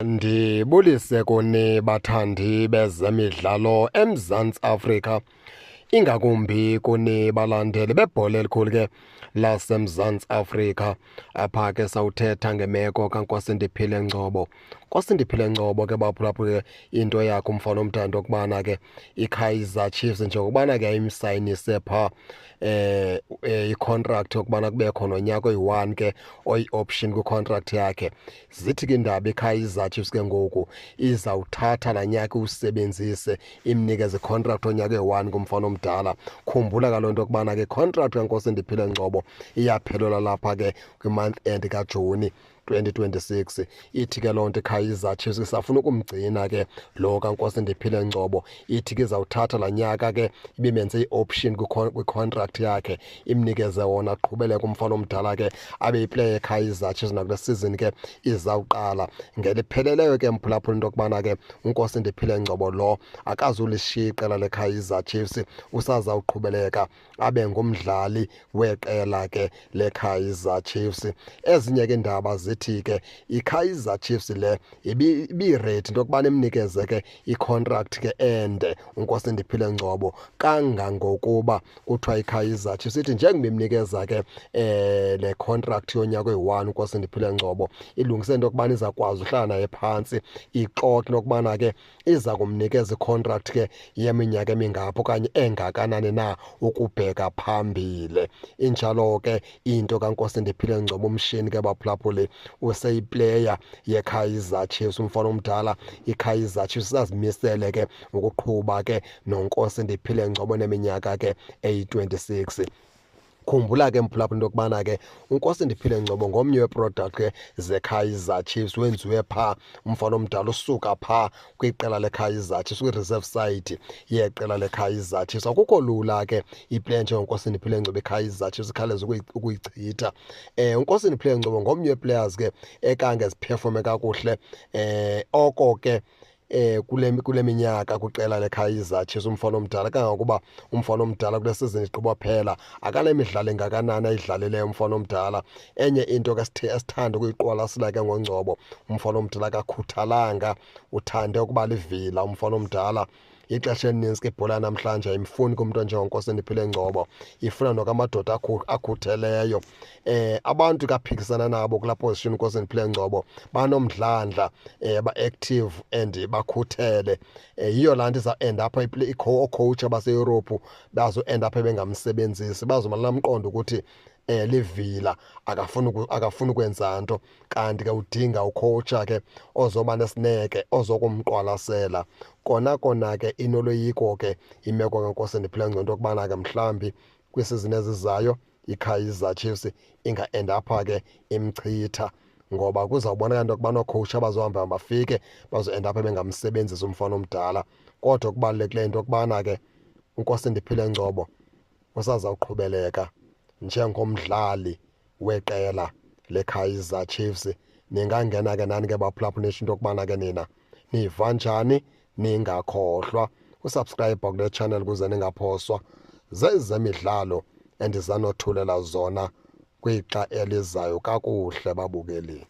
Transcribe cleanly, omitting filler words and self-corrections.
Ndibulise kuni bathandi bezemidlalo eMzantsi Afrika, ingakumbi kuni balandeli bebhola elikhulu ke laseMzantsi Afrika. Apha ke sawuthetha ngemeko kaNkosindiphile Ngcobo. Nkosindiphile Ngcobo ke baphulaphule into yakhe umfana omthanda okubana ke iKaizer Chiefs njengokubana ke yayimsayinise phaa i-contract yokubana kubekho nonyaka oyi-1 ke oyi-option kwi-contract yakhe. Zithi ke indaba iKaizer Chiefs ke ngoku izawuthatha laa nyaka iwusebenzise imnikeze icontract onyaka eyi-1 kumfana omdala. Khumbula kaloo nto yokubana ke icontract kaNkosindiphile Ngcobo iyaphelelwa lapha ke kwi-month end kaJuni 2026. Ithi ke loo nto iKaizer Chiefs isafuna ukumgcina ke lo kaNkosindiphile Ngcobo. Ithi ke izawuthatha laa nyaka ke ibimenze i-option kwi-contract yakhe, imnikeze wona aqhubeleke umfana omdala ke abe yiplayer yeKaizer Chiefs nakule season ke izawuqala. Ngelipheleleyo ke mphulaphula into yokubana ke uNkosindiphile Ngcobo lo akazulishiya iqela leKaizer Chiefs, usazawuqhubeleka abe ngumdlali weqela ke leKaizer Chiefs. Ezinye ke iindaba zithi ke iKaizer Chiefs le ibiredi into yokubana imnikeze ke icontract ke ende uNkosindiphile Ngcobo, kangangokuba kuthiwa iKaizer Chiefs ithi njengoba imnikeza ke le contract yonyaka oyi-1 uNkosindiphile Ngcobo, ilungise into yokubana izakwazi uhlala naye phantsi ixoxe into yokubana ke iza kumnikeza icontract ke yeminyaka emingaphi okanye engakanani na ukubheka phambili. Injalo ke into kaNkosindiphile Ngcobo umshini ke baphulaphuli, useyiplayer yeKaizer Chiefs umfana omdala. iKaizer Chiefs isazimisele ke ukuqhuba ke noNkosindiphile Ngcobo neminyaka ke eyi-26. Khumbula ke mphulaphula into yokubana ke uNkosindiphile Ngcobo ngomnye weeproduct ke zeKaizer Chiefs, wenziwe phaa umfana omdala usuka phaa kwiqela leKaizer Chiefs, kwi-reserve side yeqela leKaizer Chiefs. Akukho lula ke iplayer njengoNkosindiphile Ngcobo iKaizer Chiefs ikhawuleze ukuyichitha. UNkosindiphile Ngcobo ngomnye wee-players ke ekange ziphefome kakuhle oko ke kule minyaka kwiqela leKaizer Chiefs umfana omdala, kangangokuba umfana omdala kule season igqiba phela akanemidlalo engakanani ayidlalileyo umfana omdala. Enye into ke esithanda ukuyiqwalasela ke ngoNgcobo, umfana omdala akakhuthalanga, uthande ukuba livila umfana omdala. Ixesha elininzi ke ibhola namhlanje ayimfuni kumntu onjengoNkosindiphile Ngcobo, ifuna noko amadoda akhutheleyo. Abantu kaphikisana nabo kulaa position uNkosindiphile Ngcobo banomdlandla, ba-active and bakhuthele. Yiyo laa nto iza-end apha oocoach abaseYurophu bazo-end apha bengamsebenzisi, bazomane lamqonda ukuthi livila, akafuni ukwenza nto, kanti ke udinga ucoacha ke ozoba nesineke ozokumqwalasela. Kona kona ke inoloyiko ke imeko kaNkosindiphile Ngcobo into yokubana ke mhlawumbi kwiisizini ezizayo iKaizer Chiefs inga-end apha ke imchitha, ngoba kuzawubonakala into yokubana oocoach abazohamba bafike bazo-end apha bengamsebenzisi umfana omdala. Kodwa okubalulekileyo into yokubana ke uNkosindiphile Ngcobo usazawuqhubeleka njengomdlali weqela leKaizer Chiefs. Ningangena ke nani ke baphulaphula nisho into yokubana ke nina niva njani. Ningakhohlwa usubscribe kule channel ukuze ningaphoswa zezemidlalo endizanothulela zona kwixa elizayo. Kakuhle babukeli.